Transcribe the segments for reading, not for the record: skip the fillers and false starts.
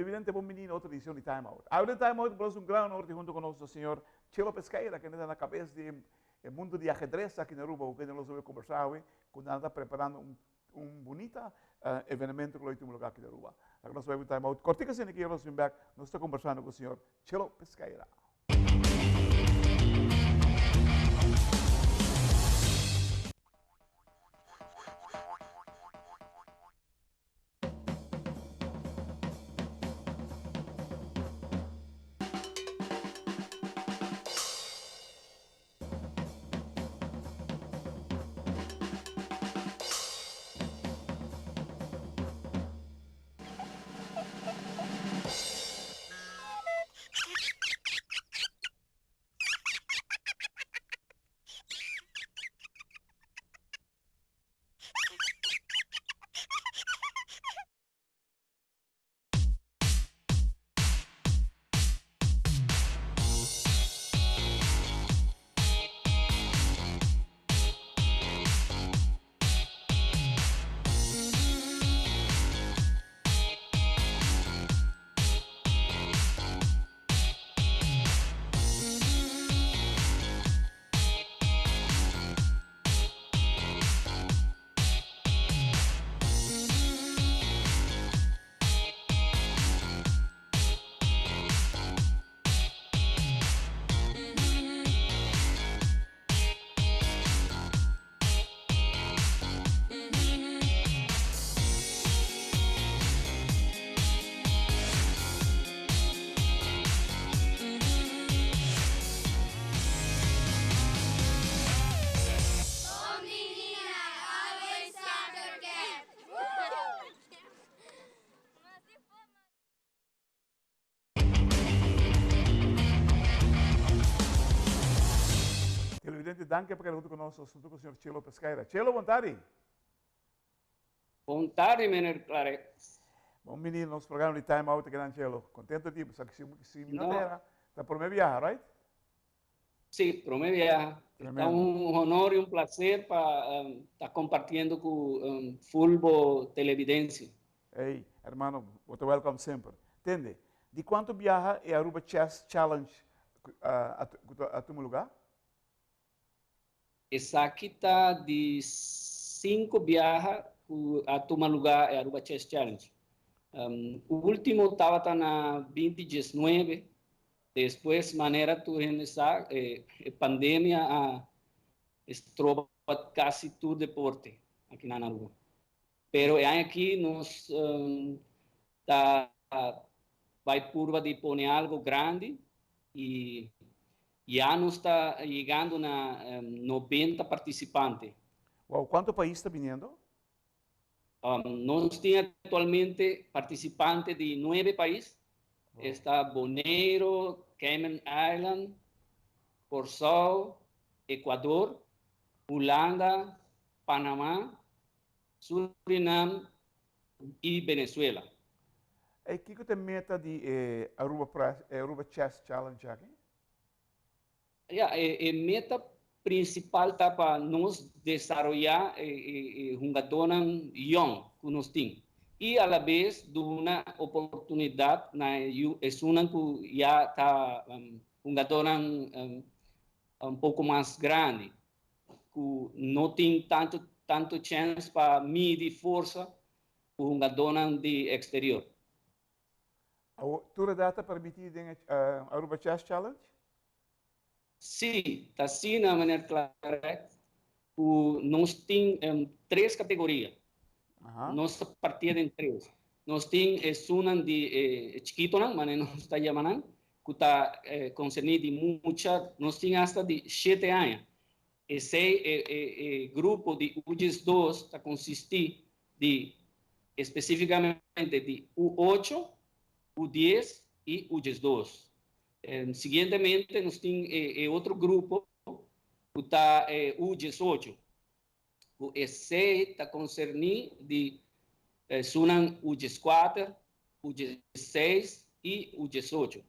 Televidente, bon bini na otro edicion di Time Out. Awe den Time Out nos un gran honor di hunto cu nos señor Chelo Pesqueira, kende ta na cabes di e mundo di ajedrez aki na Aruba, cu kende nos lo bay conversa awe, cu nan ta preparando un un bunita evenemento cu lo tuma lugar aki na Aruba. Laga nos bay un Time Out cortico asina aki, nos bin bek, nos ta conversando cu señor Chelo Pesqueira. Bon bini na Always Soccer Camp! Televidente, danki pa keda huntu ku nos. Nos huntu ku señor Chelo Pesqueira. Chelo, bon tardi. Bon tardi, meneer Clarek. Bon bini na nos programa di Time Out akinan, Chelo. Contento di bo. Sa si, si mi no ta era, ta prome biaha, right? Sí, prome biaha. Ta un honor y un placer pa um, ta compartiendo cu um, full bo televidencia. Hey, hermano, bo ta welcome semper. Tende, di cuanto biaha e Aruba Chess Challenge uh, a, a tuma lugar? Esaki ta di cinco biaha cu a tuma lugar e Aruba Chess Challenge. Um, ultimo tabata na 2019, despues manera tur hende sa, e, e pandemia a estroba casi tur deporte aki na Aruba. Pero e aña aki nos um, ta bai purba di pone algo grandi y ya nos ta yegando na um, 90 participante. Wow, cuanto pais ta biniendo? Um, nos tin actualmente participante di nuebe pais. Wow. Esta Bonaire, Cayman Island, Corsou, Ecuador, Hulanda, Panama, Surinam y Venezuela. Ey, kiko ta e meta di e Aruba Press, e Aruba Chess Challenge aki? Ja, e, e meta principal ta pa nos desaroya e, e, e hungadónan yong ku nos tin. I a la bes duna oportunidad na e yu, esunnan ku ya ta um, hungadónan um, un poko mas grandi. ku no tin tantu tantu chèns pa midi forsa ku hungadónan di eksterior. Awor, tur edat ta permití den e Aruba Chess Challenge? Sí, ta asina, meneer Clarek, ku nos tin tres kategoria. Nos ta partié den tres. Nos tin esunnan di e chikitonan, manera nos ta yama nan, ku ta konserní di mucha, nos tin asta di shete aña. Esei e e grupo di U diesdos ta konsistí di espesífikamente di U ocho, U dies i U diesdos. Siguientemente nos tin e otro grupo ku ta e U diesocho. Ku esei ta konserní di esunnan U dieskuater, U diesseis i U diesocho.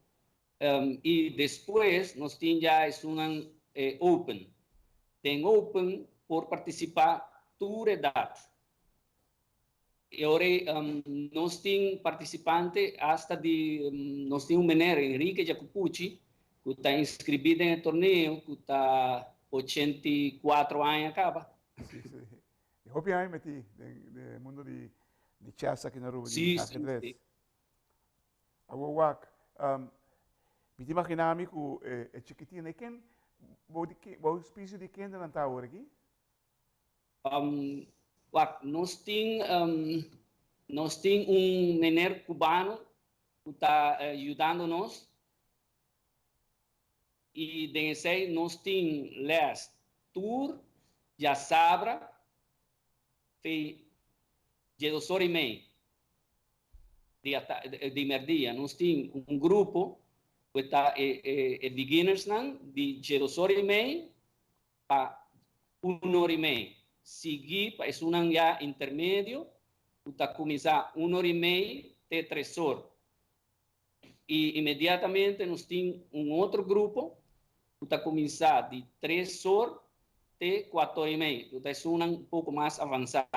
I despues nos tin ya esunnan open. Den open por partisipá tur edat. E ora nos tin participante hasta di, nos tin un meneer Enrique Jacopucci cu ta inscribi den e torneo cu ta 84 aña caba. Si, si. E hopi aña meti den e mundo di chess aki na Aruba, di ajedrez. Si, si. Awor wak, mi ta imagina mi cu e chikitin, e ken, bo auspicio di kende nan ta awor aki? Wak, nos tin, nos tin un meneer cubano cu ta yudando nos y den esey nos tin les tur djasabra fe djedos ora y mei di di merdia. Nos tin un grupo cu ta e beginnersnan di djedos ora y mei pa un ora i mei, sigui pa esunnan ya intermedio ku ta kuminsá un ora i mei te tres or. I inmediatamente nos tin un otro grupo ku ta kuminsá di tres or te kuater ora i mei, ku ta esunnan un poko mas avansá.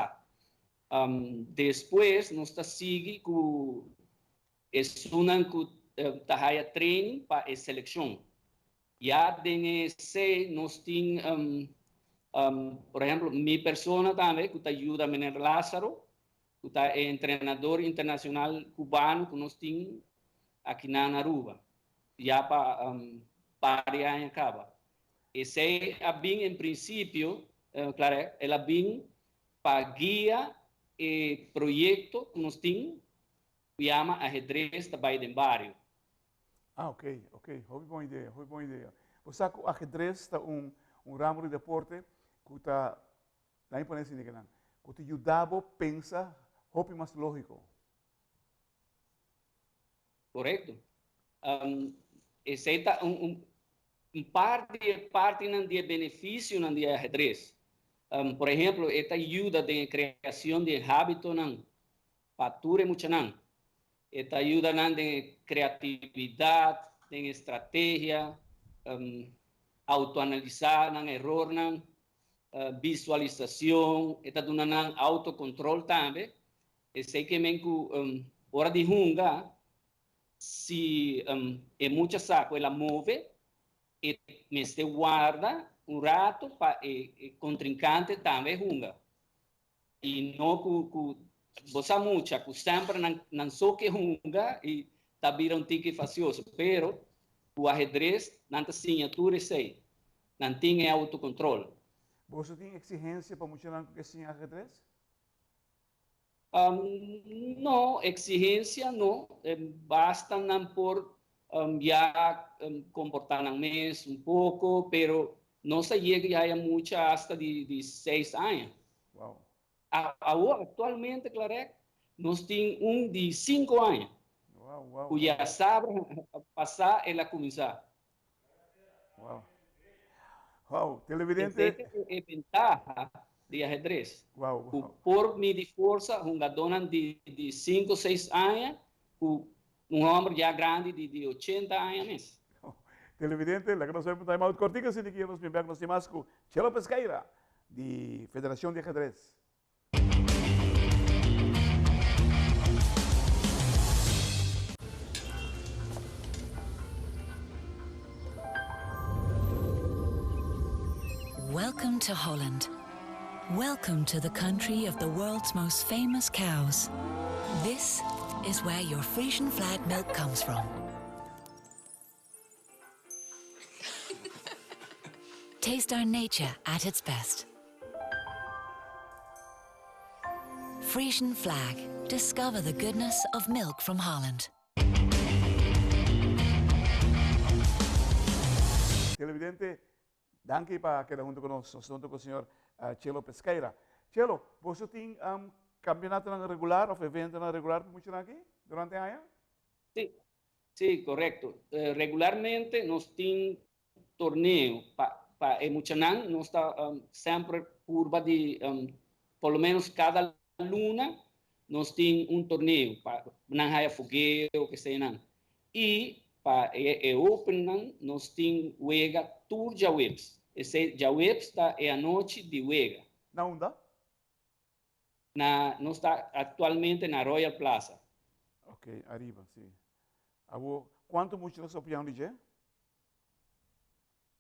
Despues nos ta sigui ku esunnan ku ta haya training pa e selekshon. Ya den esey nos tin, por ehemplo, mi persona tambe cu ta yuda meneer Lazaro, cu ta e entrenador internacional cubano cu nos tin aki na Aruba, ya pa par di aña caba. Esey a bin en principio, claro, el a bin pa guia e proyecto cu nos tin cu yama Ahedrez ta bay den bario. Ah, ok, ok. Hopi bon idea, hopi bon idea. Bo sa ku ahedrez ta un, un ramo di deporte ku ta, laat mi pone asina kinan, ku ta yuda bo pensa hopi mas lógiko. Korekto. Esei ta un, un, un par di e partinan di e benefisionan di e ahedrez. Por ehemplo, e ta yuda den e kreashon di e hábitonan pa tur e muchanan. E ta yuda nan den e kreatividat, den e strategia, autoanalisá nan erornan, visualisashon, e ta duna nan autokontrol tambe. Esei ke men ku ora di hunga, si e mucha sa ku el a move, e mester warda un rato pa e kontrinkante tambe hunga. I no ku ku bo sa mucha ku semper nan nan so ke hunga i ta bira un tiki fasioso, pero ku ahedres nan ta siña tur esei. Nan tin e autocontrol. Boso tin exigencia pa muchanan ku ke siña ahedres? No, exigencia no. Basta nan por ya comporta nan mes un poco, pero nos a yega y haya mucha hasta di seis aña. Wow. Awor actualmente, Clarek, nos tin un di cinco aña. Wow, wow, Cu ya sabra pasa el a cuminsa. Wow. Wow, televidente. Esey ta e ventaha di ahedrez. Wow, wow. Cu por midi forsa hungadornan di cinco, seis aña cu un homber ya grandi di ochenta aña mes. Televidente, laga nos bai un time out cortico asina ki nos bin bek nos tin mas cu Chelo Pesqueira di Federacion di Ahedrez. Welcome to Holland. Welcome to the country of the world's most famous cows. This is where your Frisian flag milk comes from. Taste our nature at its best. Frisian flag. Discover the goodness of milk from Holland. Televidente, danki pa keda hunto ku nos. Nos ta hunto ku señor Chelo Pesqueira. Chelo, boso tin campeonatonan regular of eventonan regular pa muchanan aki durante aña? Sí, sí, correcto. Regularmente nos tin torneo pa pa e muchanan. Nos ta semper purba di por lo menos cada luna nos tin un torneo pa nan haya fogeo kesenan. Y pa e e opennan nos tin wega tur djaweps. Esey djaweps ta e anochi di wega. Na unda? Na, nos ta actualmente na Royal Plaza. Ok, ariba, si. Awo, cuanto mucha nos opian di dje?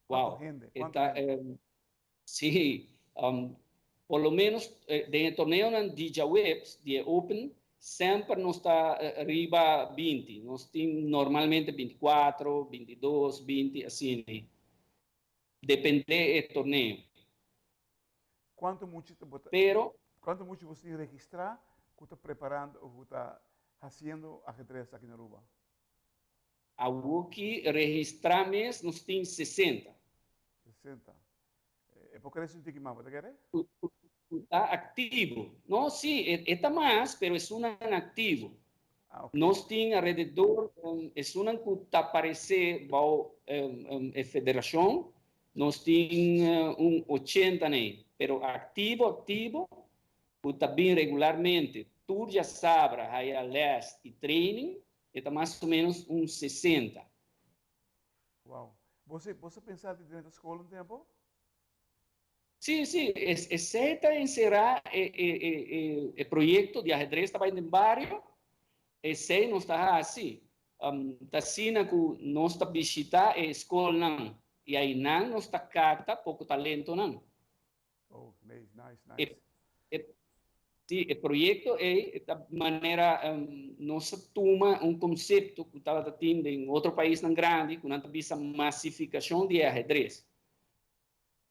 Wow. Cuanto hende? Cuanto Eta, hende? Si, por lo menos den e torneonan di djaweps, di e Open, semper nos ta riba 20. Nos tin normalmente 24, 22, 20, asina. Depende e torneo. Cuanto mucha ta bota? Pero Cuanto mucha bo tin registra cu ta preparando of cu ta haciendo ajedrez aki na Aruba? Awoki registra mes nos tin 60. 60. E por crece un tiki mas, bo ta kere? Cu ta activo. No, si, e ta mas, pero esunnan activo. Ah, ok. Nos tin alrededor, esunnan cu ta parece bao e federacion, nos tin un 80 nei. Pero activo, activo, cu ta bin regularmente, tur djasabra haya les y training, e ta mas o menos un 60. Wow. Bo si, bo sa pensa di drenta school un tempo? Si, si, esey ta encera e proyecto di ahedrez ta bay den bario, esey nos ta haci. Ta asina cu nos ta bishita e scolnan y aynan nos ta capta poco talentonan. Oh, nice, nice, nice. Si, e proyecto ey ta manera nos a tuma un concepto cu tabata tin den otro paisnan grandi cu nan ta bisa masificacion di e ahedrez.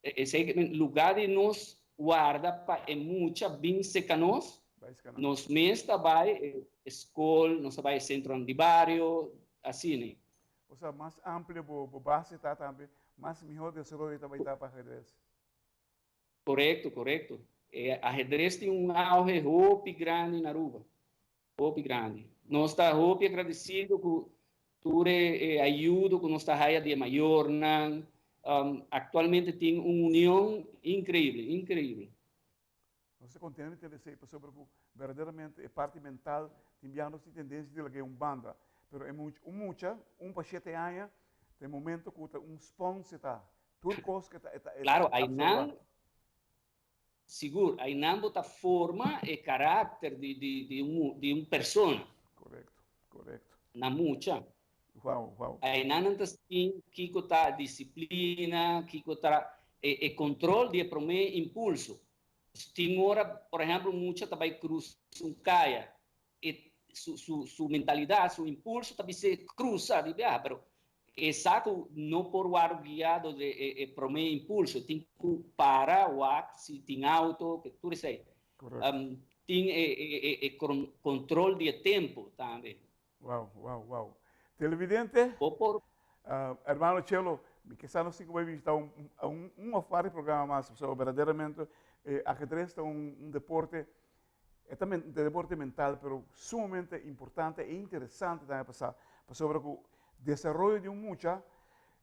Esey ke men lugar di nos warda pa e mucha bin seca nos, nos mes ta bay e scol, nos ta bay e centronan di bario, asina. Osea, mas amplio bo base ta tambe, mas mihor desaroyo ta bay ta pa ahedrez. Corecto, corecto. E ahedrez tin un auge hopi grandi na Aruba. Hopi grandi. Nos ta hopi agradecido cu tur e ayudo cu nos ta haya di e mayornan. Actualmente tin un union increíble, increíble. Nos ta contento di tende esey pasobra cu berdaderamente e parti mental tin bia nos tin tendencia di laga un banda. Pero e mucha, un mucha, un pa shete aña, ta e momento cu ta un spons e ta. Tur cos cu e ta, e ta, e ta Claro, absorba. aynan, sigur, aynan bo ta forma e karakter di, di, di un, di un persona. Correcto, correcto. Na mucha. Wow, wow. Aynan nan ta siña kiko ta disiplina, kiko ta e, e control di e prome impulso. Tin ora, por ehempel, un mucha ta bay cruza un caya, e su, su, su mentalidad, su impulso ta bis'é cruza di biaha, pero e sa cu no por wòrdu guia dor di e, e prome impulso, e tin cu para, wak si tin auto, ke tur esei. Correcto. Tin e, e, e, e control di e tempo tambe. Wow, wow, wow. Televidente, Bo por Hermano Chelo, mi ke sa nos tin ku bai bishita un, un, un of varios programa mas, pasobra berdaderamente ajedrez ta un, un deporte, e ta un deporte mental, pero sumamente importante e interesante tambe pa sa, pasobra ku desaroyo di un mucha,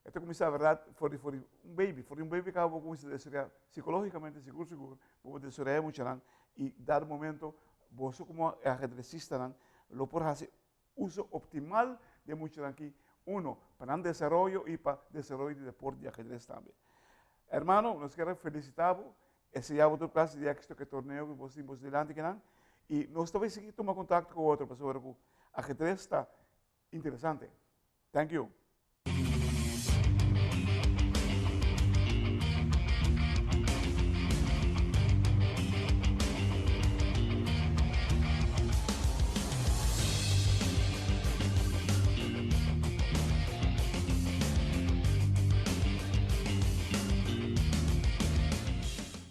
e ta kuminsá, berdad, for di, for di un baby, for di un baby kaba bo kuminsá desaroyá psikológikamente, sigur sigur, bo por desaroyá e muchanan i dado momento boso komo ajedresistanan lo por hasi uso optimal di e muchanan aki, uno, pa nan desaroyo i pa desaroyo di deporte di ajedrez tambe. Hermano, nos kier a felicita bo, esei abo tur clase di exito ku e torneo ku bos tin bos dilanti kinan, i nos ta bai sigui tuma contacto ku otro pasobra ku ajedrez ta interesante. Thank you.